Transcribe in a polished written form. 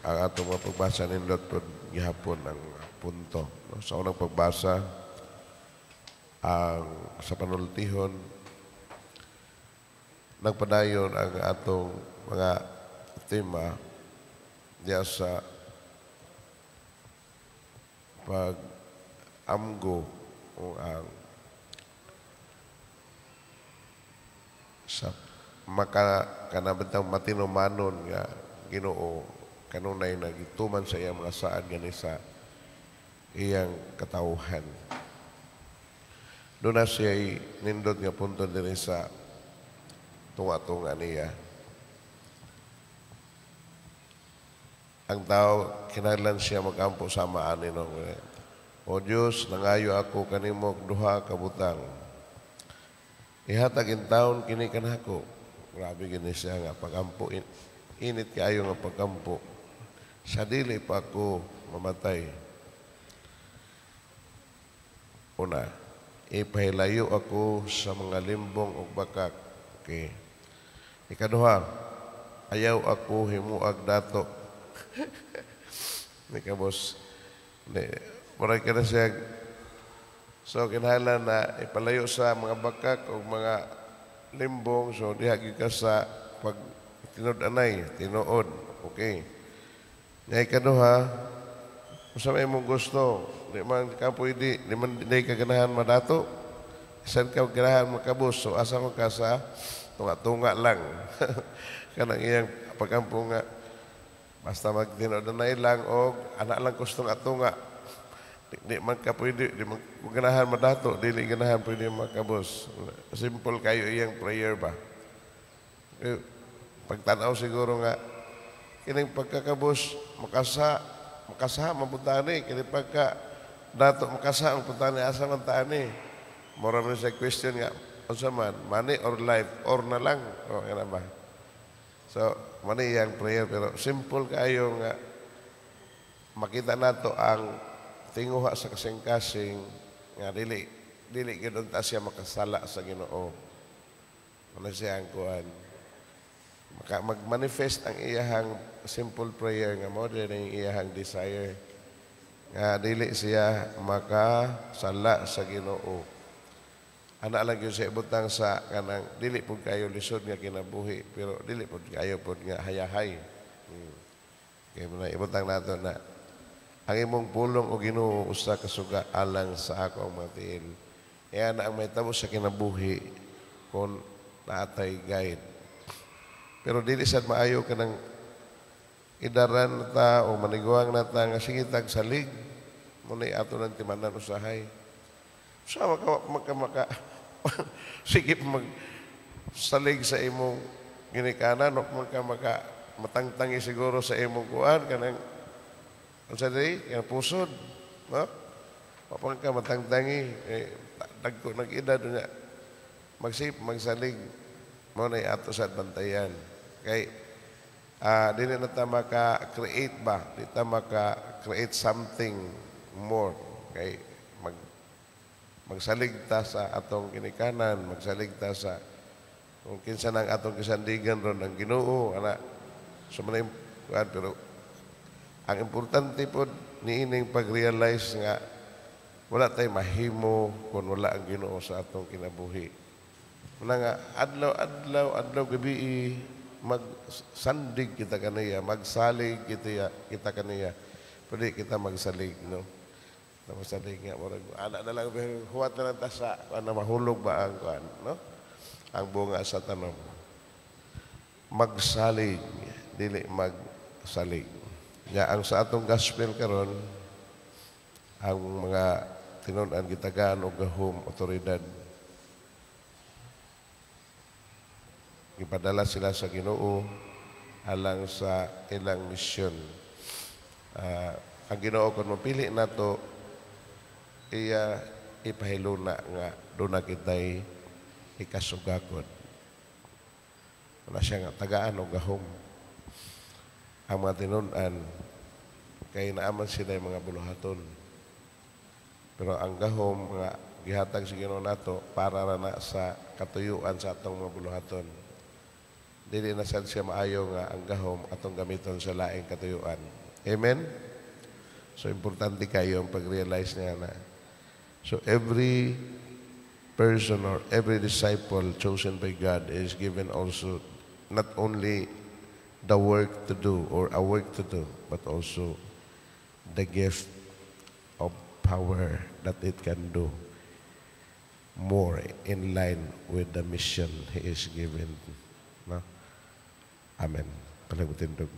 Ang atong mga pagbasa, nindot pod gihapon ang punto. No? Sa unang pagbasa, ang sa panultihon, nagpadayon ang atong mga tema diya sa pag-amgo o ang sa maka kanabantang matinumanon nga Ginoo kanunay nagituman sa iyang mga saad gani sa iyang katawhan. Doon na siya nindot nga punto diri sa tunga-tunga niya. Ang tao, kinahanglan siya magampo sa amaan no. O Diyos, nangayo ako kanimo og duha ka butang. Ihatag intawon kini kanako. Grabe gini siya nga pagampo. Init kaayo nga pagampo. Sa dili pa ako mamatay. Una, ipahilayo ako sa mga limbong ug bakak. Okay. Ikaduha, ayaw ako himuag dato. Ni kabos. Ni, murag ka na siya. So, kinahanglan na ipalayo sa mga bakak o mga limbong. So, diha gyud ka sa pag tinud-anay, tinuod. Okay. Nga ikaduha, unsa may imong gusto, di man ka pwede, di man di ka ganahan madato. Isan ka ganahan makabos, so asa man ka sa tunga-tunga lang. Kanang iyang pagampo nga, basta magtinud-anay lang o anak lang gustong atunga. Di man ka pwede, di man ganahan madato, dili ganahan pwede makabos. Simple kayo iyang prayer ba? Eh, pagtanaw siguro nga, kining pagkakabos, makasa, mapuntani, kini pagka dato makasa, mapuntani, asa man tani. Mura man sa question nga, unsa man, money or life, or na lang. O, yan ba? So, money iyang prayer, pero simple kayo nga, makita nato ang tinguha sa kasing-kasing nga dili gyud unta siya makasala sa Ginoo. Ano siya ang kuan? Maka mag-manifest ang iyahang simple prayer nga mo din ang iyahang desire nga dili siya makasala sa Ginoo. Ana lang gyud siya ibutang sa kanang dili pud kayo lisod nga kinabuhi pero dili pud kayo pud nga hayahay. Kay mo na ibutang nato na ang imong pulong o Ginoo usa ka suga alang sa ako ang mga tiil. Kaya na ang mahitabo sa kinabuhi kung naatay guide. Pero dili sad maayo kanang idaran na ta o maniguang na ta nga sige tag salig muna ato ng timanan usahay. Sa maka, maka, maka sige mag salig sa imong ginikanan o maka, maka matangtangi siguro sa imong kuan kanang unsa diri kanang pusod, no? Mapang ka matangtangi eh, dagko nag-edad nga magsip magsalig mo na ato sa bantayan kay dili na ta maka-create ba, di ta maka-create something more kay magsalig ta sa atong ginikanan, magsalig ta sa kung kinsa nang atong kisandigan ron ang Ginoo ana. So man kuan, pero ang importante pod niining pag-realize nga wala tay mahimo kung wala ang Ginoo sa atong kinabuhi. Muna nga adlaw adlaw gabi magsandig kita kaniya, magsalig kita kaniya. Pwede kita magsalig, no? Kita magsalig nga murag ana na lang huwat na lang ta sa ana mahulog ba ang kuan, no? Ang bunga sa tanom. Magsalig, dili magsalig. Ya ang sa atong gospel karon ang mga tinun-an gitagaan og gahom otoridad. Gipadala sila sa Ginoo alang sa ilang misyon. Ang Ginoo kon mapili nato iya ipahiluna nga duna kitay ikasugakon. Wala siya nga tagaan og gahom. Ang mga tinun-an kay naaman sila yung mga buluhaton. Pero ang gahom nga gihatag sa Ginoo nato para ra na sa katuyuan sa atong mga buluhaton. Dili na sad siya maayo nga ang gahom atong gamiton sa laing katuyuan. Amen? So importante kayo ang pag-realize niya na so every person or every disciple chosen by God is given also not only the work to do or a work to do, but also the gift of power that it can do more in line with the mission he is given. No? Amen. Palagutindog.